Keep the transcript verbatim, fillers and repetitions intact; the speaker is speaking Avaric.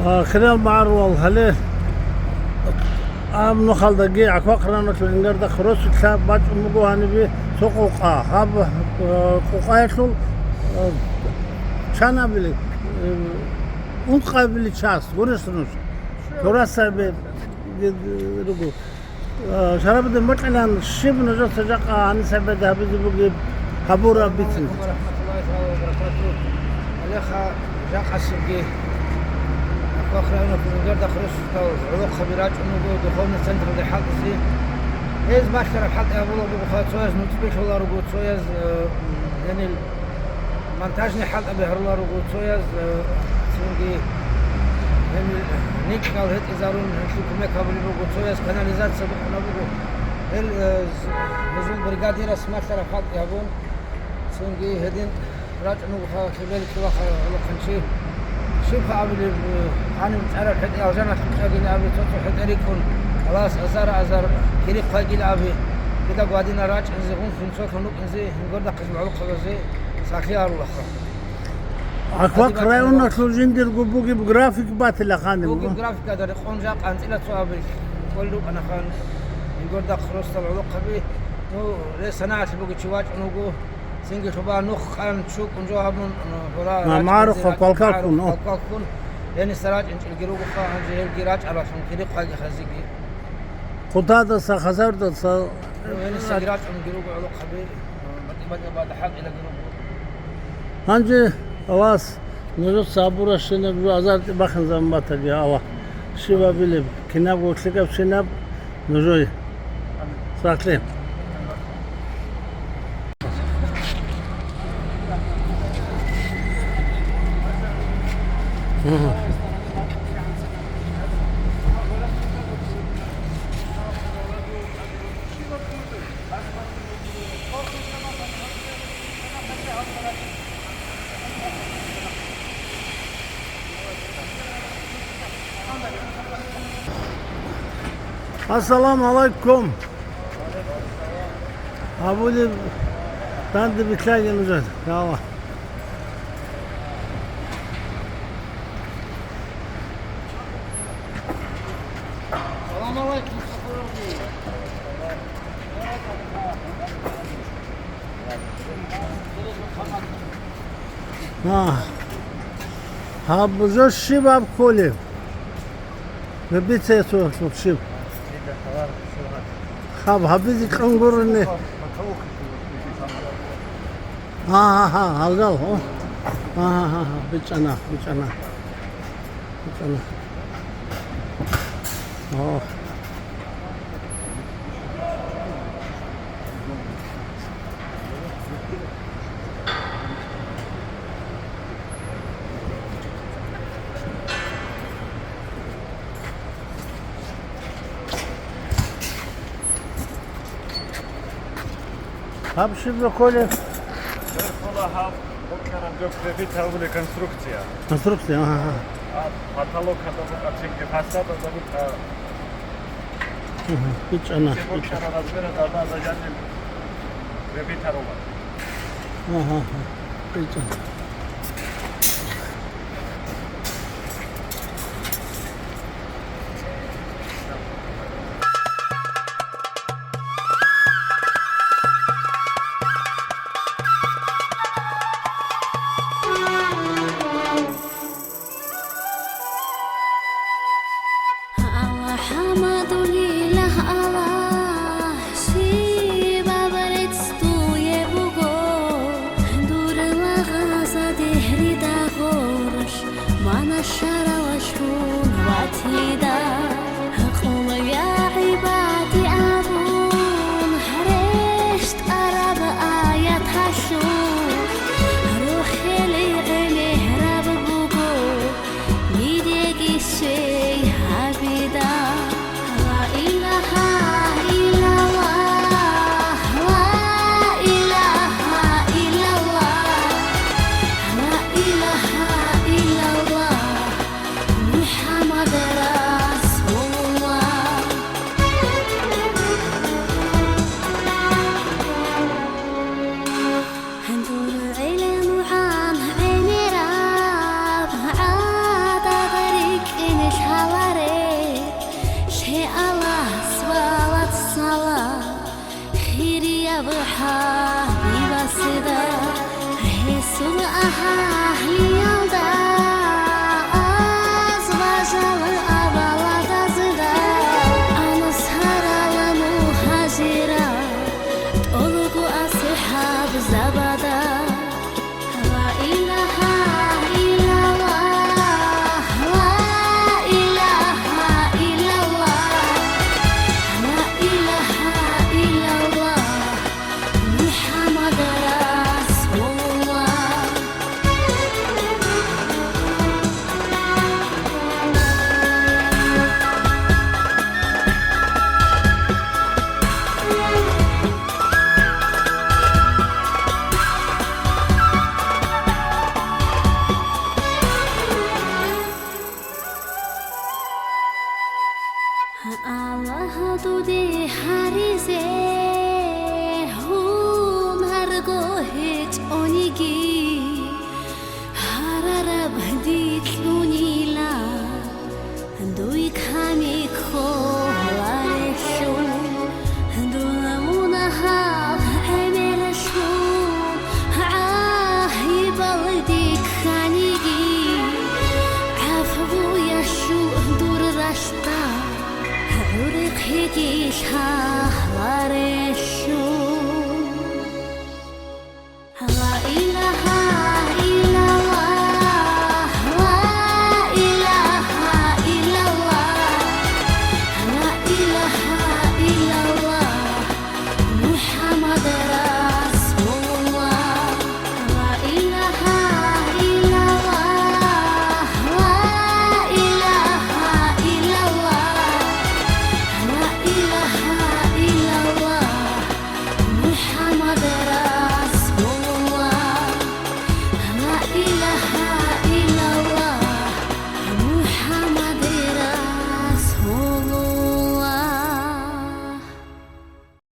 А, хириял магӀарулал, гьале, гьаб нухалдаги ГӀакбахъ районалъул Ингардахъ росулъа бачӀун буго гьанибе цо къукъа. Гьаб, а, къукъаялъул, а, чанабили, а, ункъабили часть, гурищ нуж? Курасаби, г-, г-, руго. Э, Шарабудин, бокьилан, щиб нужеца жакъа гьаниб сабида гьабизе бугеб гьабураб бицин? Алейкум ва рахматуллахи ва баракатугь. Гьалеха жакъасебги ГӀакбахъ районалъул Ингардахъ росулъа гӀолохъаби рачӀун руго духовный централде хӀалтӀизе. Гьез бахъараб хӀалтӀи гьабулеб бугоха, цояз нуцӀби лъоларуго, цояз, э, гьенил монтажный хӀалтӀаби гьарулел руго, цояз, э, цинги гьенир никал гьетӀизарун, гьелъул кумек гьабулеб буго, цояз канализация бухъунаб буго. Гьел, э, з-, гьезул бригадирас малъараб хӀалтӀи гьабун, цинги гьедин рачӀун вуго лъеберихъе вахъа гӀолохъанчи. Щибха абулеб, э, гьаниб цӀараб хӀетӀе алжаналъ кьагила аби, цо-цо хӀетӀе рикӀкӀун, алас азар-азар кири хъвайгила аби, кидаго гьадинал рачӀинзе, гъунлъун цолъун рукӀинзе, гьингордахъизе гӀолохъабазе. Сахлъи гьарулаха. Ахвакъ районалъул жиндирго бугеб график батила ханиб. Бугеб графикалда рекъон жакъа анцӀила цо абилъ кколел рукӀанаха, Ингордахъ росдал гӀолохъаби. Ну, рес санагӀалъи бугев чи вачӀун вуго, цинги лъуба нух къан чукӀун жо гьабун, ну, гьура. А, рачӀунзе магӀарухъа рачӀун, палкалккун, магӀарухъа о. Палкалккун, гьениса рачӀинчӀелги ругоха, гьанже гьелги рачӀаралъун кири хъвайги хазиги. Хъудадаса, хасардаса. Ну, гьениса рачӀунги руго гӀолохъаби, батӀи-батӀи бада хӀакъилаги руго. Гьанже, Аллагьас, нужеца гьабурабщинаб жо азарте бахъин заман батаги, Аллагь. Щибабилеб, кинабго лъикӀабщинаб нужее. Сахлъи. Ассаламу гӀалайкум. Абули данде битлаги нужер. Яла. Салам алейкум. А. Гьаб жо щиб гьаб кколеб? Гьабица цо щиб? Гьаб гьабизе кьун гурони. Гьа, гьа, гьа, гьалжал, о. Гьа, гьа, гьа, гьа, бичӀчӀана, бичӀчӀана. БичӀчӀана. О. Гьаб щиб кколеб? Берхъула гьаб букӀараб жо крепить гьабулеб конструкция. Конструкция, ага, ага. А потолок гьаб букӀа цинги фасад гьаб букӀа. Ага, бичӀчӀана, бичӀчӀана. БукӀараб размер гьаб жаниб крепить гьарула. Ага, ага, бичӀчӀана. АлхӀамдулиллагь, Аллагь, щибаб рецц дуе буго, дур лагъаза дегьрида гъорш, мана шаралъун ватида. Къулвя гӀибади абун, рещтӀараб аяталъул, рухӀел гӀемераб буго, Нидеги щвей гьабида. Ла илагьа иллаллагь, ла илагьа иллаллагь, ла илагьа иллаллагь, МухӀаммад Расул. Аллагь, дуде гьаризе гьунарго гьечӀониги, гьарараб дикьунила дуй ками кколарелъул. Дун мунагьал гӀемерлъун гӀагьибал дихьаниги, гӀафуялъул дур ралъ гӀурхъиги лъаларе.